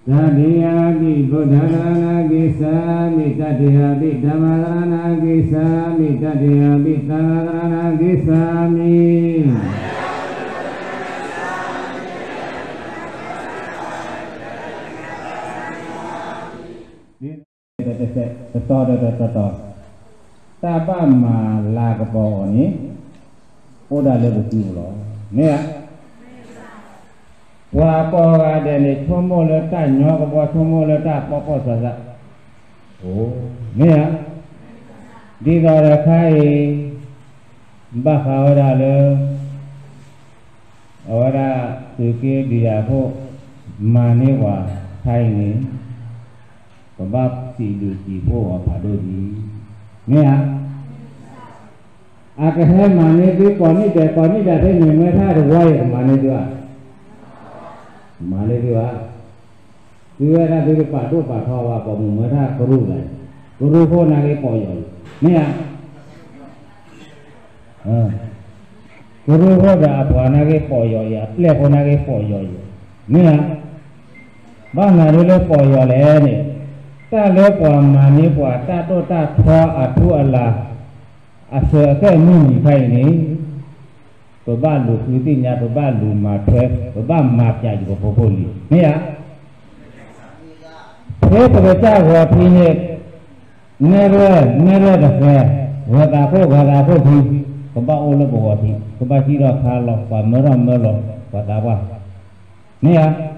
Tatiyampi buddhasaraṇaṃ gacchāmi. Tatiyampi dhammasaraṇaṃ gacchāmi. Tatiyampi saṅghasaraṇaṃ gacchāmi. တတီၤဒီးတတီၤ, တၢ်ဘၣ်မၤလၤကပီၤအီၤန့ၣ် အိၣ်ဒၣ်လၢပစုပူၤလီၤ. မ့ၢ်ဧါ. ပှၤကိးဂၤဒဲးန့ၣ် ဆိကမိၣ်လၢတၢ်ညီကဘီ, ဆိကမိၣ်လၢတၢ်ပီၣ်ပီၣ်ဆးဆး, အိၣ်, မ့ၢ်ဧါ. ဒ်သိးဒီးခါအံၤ ဘၣ်ဃးဝဲဒၣ်လၢ အဝဲဒၣ်သုးက့ဒုးယၤဖိ မၤန့ၢ်ပှၤခါအံၤန့ၣ် ပဘၣ်စံးဘျုးစံးဖှိၣ်အီၤဖးဒိၣ်ဒံး, မ့ၢ်ဧါ. အကဟဲမၤန့ၢ်သုကိးနံၣ်ဒဲး ကိးနံၣ်ဒဲး ဖဲမုၢ်မၢထၣ်တဝီအံၤ ကမၤန့ၢ်သုဧါ. မၤန့ၢ်သုဧါ. သုဝဲဒၣ်သုတပာ်ဒိၣ်ပာ်ထီဘၣ် ပှၤမုၢ်မၢထၣ်ကရူၢ်လၢ, ကရူၢ်ဖိနာ်က့ပီၣ်ယီၤအံၤ, မ့ၢ်ဧါ. ကရူၢ်ဖိဒီးအပှၤနာ်က့ပီၣ်ယီၤအံၤ, အပျဲၢ်ဖိနာ်က့ပီၣ်ယီၤအံၤ, မ့ၢ်ဧါ. ဘၣ်မနုၤလၢပီၣ်ယီၤလဲၣ်န့ၣ်, တၢ်လၢပှၤမၤန့ၢ်ပှၤတၢ်တိာ်တၢ်ထီအထူအလၤ အစၢၤအသွဲၣ်မုၢ်နံၤခါအံၤန့ၣ်, ပဘၣ်လူၤဃုသ့ၣ်ညါ, ပဘၣ်လူၤမၤထွဲ, ပဘၣ်မၤပျးယံၤပဖိဖိလံၤ, မ့ၢ်ဧါ. ဖဲပကစၢ်ဂီၤထံန့ၣ် နဲၣ်ရွဲၣ်, နဲၣ်ရွဲၣ်တဃဲၤ, ဂီၤသးခိၣ်, ဂီၤသးခိၣ်ထံ, ကဘၣ်အိၣ်လၢပဂီၤထံ, ကဘၣ်စံၣ်ထီၣ်ခါလီၤ, ပှၤမၢထီၣ်မၢလီၤ, ပှၤသးပှၢ်, မ့ၢ်ဧါ.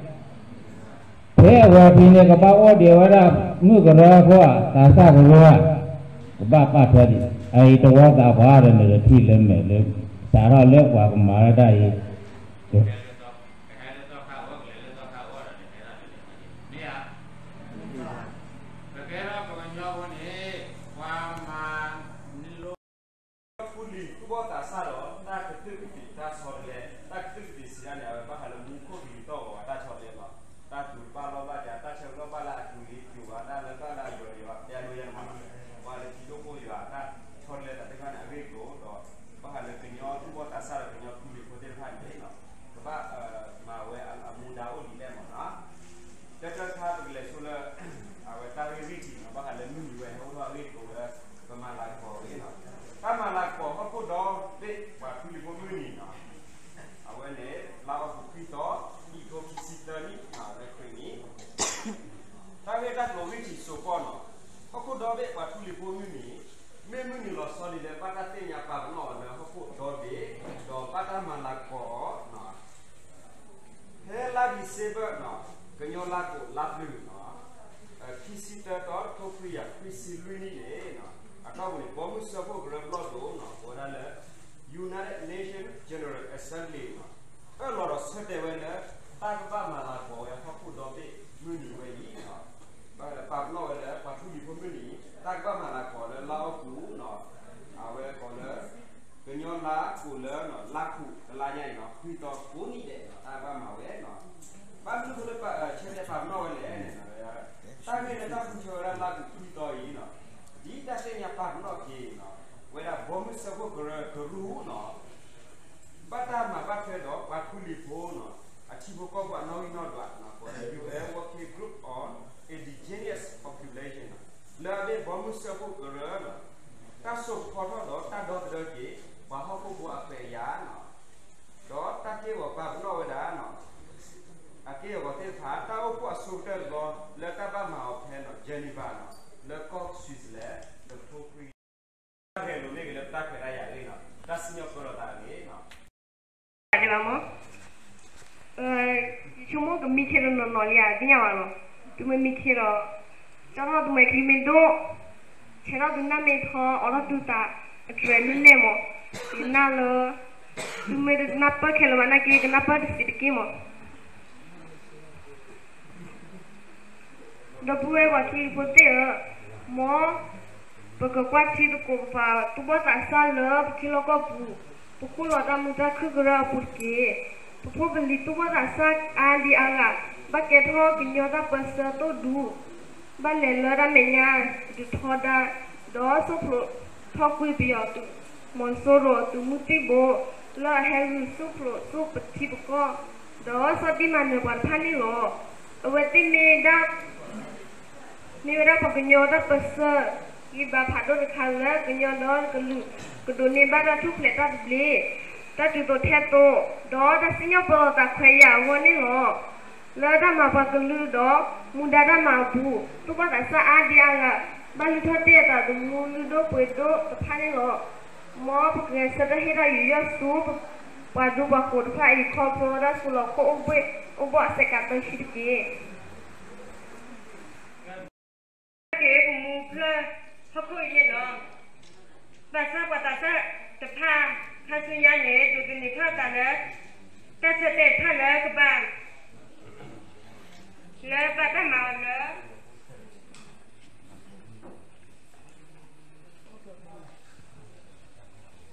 ဖဲအဂီၤထံန့ၣ် ကဘၣ်အိၣ်ဒံးဝဲဒၣ် မုၣ်ကရၢဖိဧါ, သးစၢ်ကရၢဧါ, ကဘၣ်ပာ်ထွဲဒံး, အအံၤတဝီသးပှၢ်ဒီး နတထံၣ်လၢမဲာ်လၢ စးထီၣ်လၢပှၤကမၤဝဲဒၣ်အံၤ မ့ၢ်ဧါ. ပကဲထီၣ်ပှၤကညီဖိန့ၣ် ပှၤမၤလိ ထူလံၤသူၣ်ဘီၣ်သးစၢ်ဒီး တၢ်ကသုၣ်ကသံၣ်တၢ်ဆီတလဲ, တၢ်ကသုၣ်ကသံၣ်စံးဒ်န့ၣ် အဝဲဘၣ်ဃးလၢမူခိၣ်ကလံၤသီၣ်ဂီၤတၢ်ဆီတလဲလီၤ. တၢ်တူၤတဘၣ်လီၢ်ဘၣ်ဒၣ်, တၢ်ဆၢကတီၢ်ဘၣ်လၢအတူၤလံတူၤဘၣ်, တၢ်လၢဘၣ်လၢအယီၤယီၤ, တဲလိယဲၢ်မး, ပှၤလၢထံဒိၣ်ကိၢ်ယွၤ တၢ်ဆီတလဲသးသ့ၣ်တဖၣ်န့ၣ် အဂ့ၢ်အကျိၤဒီး ဘၣ်ဃးလၢကညီသူၣ်ဘီၣ်သးစၢ်ဒီးကညီထူလံၤဖိသ့ၣ်တဖၣ်န့ၣ် ကဘၣ်မၤဝဲအမူဒါအိၣ်ဒ်လဲၣ်မးနီၤ. တၢ်တခါပကလဲၤဆိလၢ အဝဲတၢ်ဂ့ၢ်ဂံၢ်ထံးနီၤ, ဘၣ်ဃးလၢမုၢ်နံၤဝဲ ဟဲအိၣ်ထီၣ်အဂ့ၢ်အကျိၤလၢ ပမၤလၤကပီၤအဂ့ၢ်နီၤ. တၢ်မၤလၤကပီၤဟီၣ်ခိၣ်ဒီဘ့ၣ်ပှၤထူလံၤဖိမုၢ်နံၤနီၤ, အဝဲန့ၣ် လါအီကူးခွံသီ, ခံကထိခံဆံသၢနံၣ်, လၢခရံာ်နံၣ် တၢ်ဂ့ၢ်တၢ်ကျိၤဂံၢ်ထံးစိၤကီၢ်နီၤ, ဟီၣ်ခိၣ်ဒီဘ့ၣ်ပှၤထူလံၤဖိမုၢ်နံၤ, မ့ၢ်မုၢ်နံၤလီၤဆီဒ်လဲၣ် ဘၣ်တၢ်သ့ၣ်ညါပာ်ပနီၣ်အီၤလၢဟီၣ်ခိၣ်ဒီဘ့ၣ်, ဒီးဘၣ်တၢ်မၤလၤကပီၤအီၤ, ဖဲလါဒံၣ်စ့ဘၢၣ်, ကညီလါကိးလါပျုၤ, ခံဆံတၢသီ တကထိခွံကယၤခွံဆံလွံၢ်နံၣ်န့ၣ်, အတီၢ်ပူၤန့ၣ် ဘီမုၢ်စၢဖှိၣ်ကရၢကရိဘျီၣ်ဒိၣ်နီၤ, ကိးဝဲဒၣ်လၢ United Nations General Assembly နီၤ, အၢၣ်လီၤဒီးဆၢတဲာ်ဝဲလၢ တၢ်ကဘၣ်မၤလၤကပီၤဝဲဟီၣ်ခိၣ်ဒီဘ့ၣ်မုၢ်နံၤဝဲအံၤ, ဘၣ်ပာ်ပနီၣ်ဝဲလၢပှၤထူလံၤဖိမုၢ်နံၤ, တၢ်ကဘၣ်မၤလၤကပီၤလၢလါအီကူးနီၤ, အဝဲကိးလၢ ကညီလါကိးလၢ လါခူးတလါညါအံၤနီၤ, ခွံသီကိးနံၣ်ဒဲးနီၤ, တၢ်ကဘၣ်မၤဝဲနီၤ. ဘၣ်မနုၤလၢ ဆၢတဲာ်ပာ်ပနီၣ်ဝဲလဲၣ်န့ၣ်, တၢ်ဂ့ၢ်လၢတၢ်ဃုထၢဝဲဒၣ်လါခူးခွံသီအံၤနီၤ, ဒ်တၢ်သ့ၣ်ညါပာ်ပနီၣ်က့ၤနီၤ, ဝဲဒၣ်ဘီမုၢ်စၢဖှိၣ်ကရၢကရိနီၤ, ဘၣ်တၢ်မၤဘၣ်ထွဲဒီးပှၤထူလံၤဖိနီၤ, အထံဖိကီၢ်ဖိအနီၣ်ဂံၢ်နီၣ်ဒွးနီၤ, ကိးလၢ ယူအဲၣ် Working Group on Indigenous Population နီၤ, လၢအမ့ၢ်ဘီမုၢ်စၢဖှိၣ်ကရၢနီၤ, တၢ်စိာ်ဖီထီၣ်ဒီးတၢ်ဒီသဒၢက့ၤ ပှၤဟီၣ်ခိၣ်ဖိအခွဲးအယာ်နီၤ, ဒီးတၢ်က့ၢ်ဂီၤပာ်ပနီၣ်ဝဲဒၣ်နီၤ, အက့ၢ်အဂီၤသ့ၣ်တဖၣ် တၢ်အိၣ်ဖှိၣ်အဆိကတၢၢ်တဘျီ လၢတၢ်ဘၣ်မၤအီၤဖဲနီၤ Geneva နီၤ, လၢကီၢ် Switzerland တကထိခွံ တၢ်ဂဲၤလိာ်န့ၢ်က့ၤလၢပတၢ်ခွဲးတၢ်ယာ်အဂ့ၢ်နီၤ, တၢ်စံၣ်ညီၣ်ပၢလီၤသးအဂ့ၢ်နီၤ. ဘၣ်မး, ယဆိကမိၣ်ကမံခ့တနီၤနီၤလံဧါ သ့ၣ်ညါဘၣ်နီၤ, သုမ့ၢ်မံခ့ဒီး ကၠီထီၣ်သုမဲာ်ချံမ့ၢ်ဒိၣ်, ဆဲးထီၣ်သုနၢ်မ့ၢ်ထီ အိးထီၣ်သုသး အတြဲၤမ့ၢ်လဲၣ်မး, ယနာ်လၢ သုမ့ၢ်တနၢ်ပၢၢ်ခဲလၢာ်ဘၣ်နာ်က့ ကနၢ်ပၢၢ်တစဲးတက့ၢ်မး. ဒီပုၢ်ဝဲၢ်ပှၤထူလံၤဖိသ့ၣ်ဧၢ, မ်ပကကွၢ်ထံသကိးပပှၤသူၣ်ဘီၣ်သးစၢ်လၢပထံလီၢ်ကီၢ်ပူၤ, ပခူၣ်လီၤတၢ်မုာ်တၢ်ခုၣ်ကရၢအပူၤတက့ၢ်. ပဖိပလံၤသူၣ်ဘီၣ်သးစၢ်အါဒံအါဂၤ, ဘၣ်ကဲထီၣ်ကညီတၢ်ပၢဆှၢသိၣ်ဒူ, ဘၣ်လဲၤလၢတၢ်မဲာ်ညါတထီဒါ, ဒီးဆီၣ်ဖျိးထီၣ်ကွံာ်ပယီၤသုးမီၤစိရိၤသုးမုၢ်သံၣ်ဘိ လၢအဟဲဂုာ်ဆူၣ်ဖျိးဆူၣ်ပထံပကီၢ်, ဒီးဆီၣ်တံၢ်မၤနၢၤပှၤတဖၣ်န့ၣ်လီၤ. အဝဲသ့ၣ်မ့ၢ်ဒၣ် မ့ၢ်ဝဲဒၣ်ပှၤကညီတၢ်ပၢၢ်ဆၢ ဂံၢ်ဘါဖးဒိၣ်တခါလၢ ကညီဒီကလုာ် ကဒိးန့ၢ်ဘၣ်တၢ်ထူၣ်ဖျဲးတၢ်သဘျ့ တၢ်တုၤသိးထဲသိး ဒီးတၢ်စံၣ်ညီၣ်ပၢလီၤသးခွဲးယာ်အဂီၢ်န့ၣ်လီၤ. လၢတၢ်မၤပှၤကလုာ်ဒီး မူဒါတၢ်မၤအပူၤ သူၣ်ဘီၣ်သးစၢ်အါဒံအါဂၤ ဘၣ်လုၢ်ထီၣ်တ့ၢ်အသးသမူလုၢ်ဒိၣ်ပှ့ၤဒိၣ်တဖၣ်န့ၣ်လီၤ. မ်ပကဂဲၤဆၢထၢၣ်ဟ့ၣ်တၢ်ယူးယီၣ်ဆူ ပှၤဒူပှၤဃိၤတဖၣ်အံၤ ခီဖျိတၢ်စိၤလီၤခိၣ် အိၣ်ဘှံးအိၣ်ဘှီၣ်အစဲးကးသၢဆံတက့ၢ်. က့ၤပမူဖျၢၣ်ဟီၣ်ခိၣ်အံၤန့ၣ်လီၤ. ဘၣ်ဆၣ်ပှၤသးစၢ်တဖၣ် ခါဆူညါန့ၣ် ဒိးသန့ၤထီၣ်အသးလၢ တၢ်ဆၢတဲာ်တဖၣ်လၢကဘၣ် လၢဘၣ်တၢ်မၤအီၤလၢ မုၢ်တနံၤန့ၣ်လီၤ.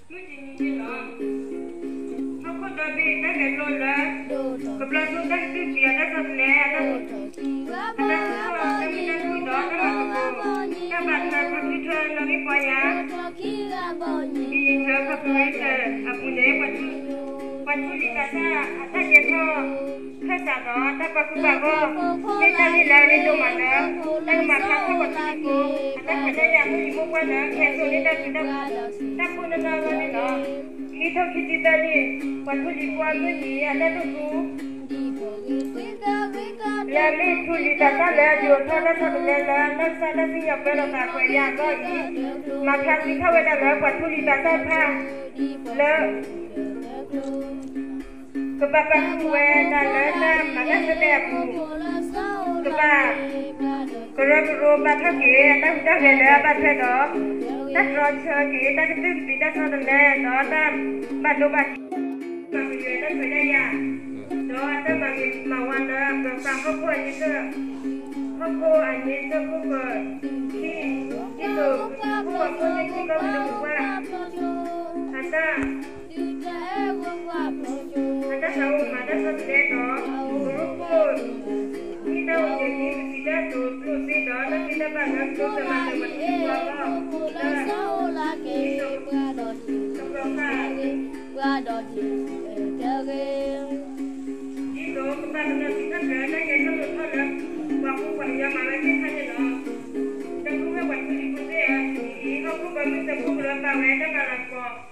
ဟီၣ်ခိၣ်ဒီဘ့ၣ်တၢ်ဂဲၤလိာ်လၢ ကဘျီဆိတၢ်ကသုၣ်က့ၤအတၢ်ဆီတလဲ အတၢ် အတၢ်သူၣ်ထီၣ်တၢ်မုာ်တၢ်ခုၣ်ဒီးတၢ်မၤကပီၤ တၢ်ဘၣ်ထွဲခီဖျိထၢလီၤဂံၢ်ပီညါ ဒ်ယထၢခီဖျိတၢ်အပူၤန့ၣ် ပှၤထူလံၤသးစၢ်အတၢ်ကဲထီၣ် ခၢၣ်စးဒီးတၢ်ပာ်ဖှိၣ်ဘၣ်ဂီၢ် မ့ၢ်တၢ်ဂ့ၢ်လၢအရ့ဒိၣ်မးလၢ တၢ်ကမၤဖျါထီၣ်ပှၤထူလံၤဖိ အတၢ်ခွဲးတၢ်ယာ်မုၢ်နံၤမုၢ်ပှၢ်လၢ ကဟဲစိာ်န့ၢ်တၢ်ဘျုးတၢ်ဖှိၣ် တၢ်ခိၣ်နၢ်တၢ်အဂီၢ်န့ၣ်လီၤ. ခံထိခံဆံသၢနံၣ် ပှၤထူလံၤဖိအမုၢ်နံၤအတၢ်ဒိၣ်ထူ လၢအမ့ၢ်ထူလံၤသးစၢ်လၢအဒုးအိၣ်ထီၣ်တၢ်ဆီတလဲလၢ နီၢ်ကစၢ်တၢ်စံၣ်ညီၣ်ပၢလီၤသးခွဲးယာ်အဂီၢ်အံၤ, မၤဖျါသံထီၣ်ဝဲဒၣ်လၢပှၤထူလံၤသးစၢ်တဖၣ် လၢ ကဘၣ်ပာ်ဃုာ်ဝဲဒၣ်လၢတၢ်မၤတၢ်ဆၢတဲာ်အပူၤ, ကဘၣ် ကရၢကရိဘၣ်ထီၣ်က့ၤ အတၢ်ဟူးတၢ်ဂဲၤလၢအဘၣ်ထွဲဒီး တၢ်တြီဆၢက့ၤ တၢ်ကသုၣ်ကသံၣ်တၢ်ဆီတလဲ ဒီးတၢ်ဘၣ်ဒိဘၣ်ထံး မၤကယွဲတၢ်ခွဲးတၢ်ယာ် ဒီးအတၢ်မၤဂ့ၤမၤဝါလၢအပၢၤဃာ်ဟီၣ်ခိၣ်အန့ဆၢၣ်, ဟီၣ်ခိၣ်အန့ဆၢၣ်ခိၣ်ပၢၤခံ, ဒ်သိးကသုးခိၣ်ပှၤခိၣ်န့ၢ်ဆံးကီၢ်ကဒိကကွၢ် အတၢ် အတၢ်သးအိၣ်မၤတၢ်ဆီတလဲဒီး ကရူၢ်ခိၣ် မ့ၢ်တၢ်အိၣ်ကဲၤဒ်ပစံးတၢ်အသိး ကျိၣ်စ့ဒီးတၢ်သ့တၢ်ဘၣ်လၢကတိၤတၢ်မၤနၢၤပှၤထူလံၤဖိအဂီၢ်, လၢ ကပျီဃာ် ဒ်သိးကဘၣ်ပနီၣ်သံထၢၣ်ဖျဲးတၢ်ဂဲၤဆၢထၢၣ်ထီၣ်လၢ ပှၤဃူပှၤယွၤမၤဝဲသ့ၣ်တဖၣ်န့ၣ်လီၤ. ဒီပုၢ်ဝဲၢ်ပှၤထူလံၤဖိသ့ၣ်ဧၢ, တနံၤအံၤ ဟီၣ်ခိၣ်ပၢၤမုၢ်စၢဖှိၣ်ကရၢပာ်ဝဲတၢ်မၤလၤကပီၤ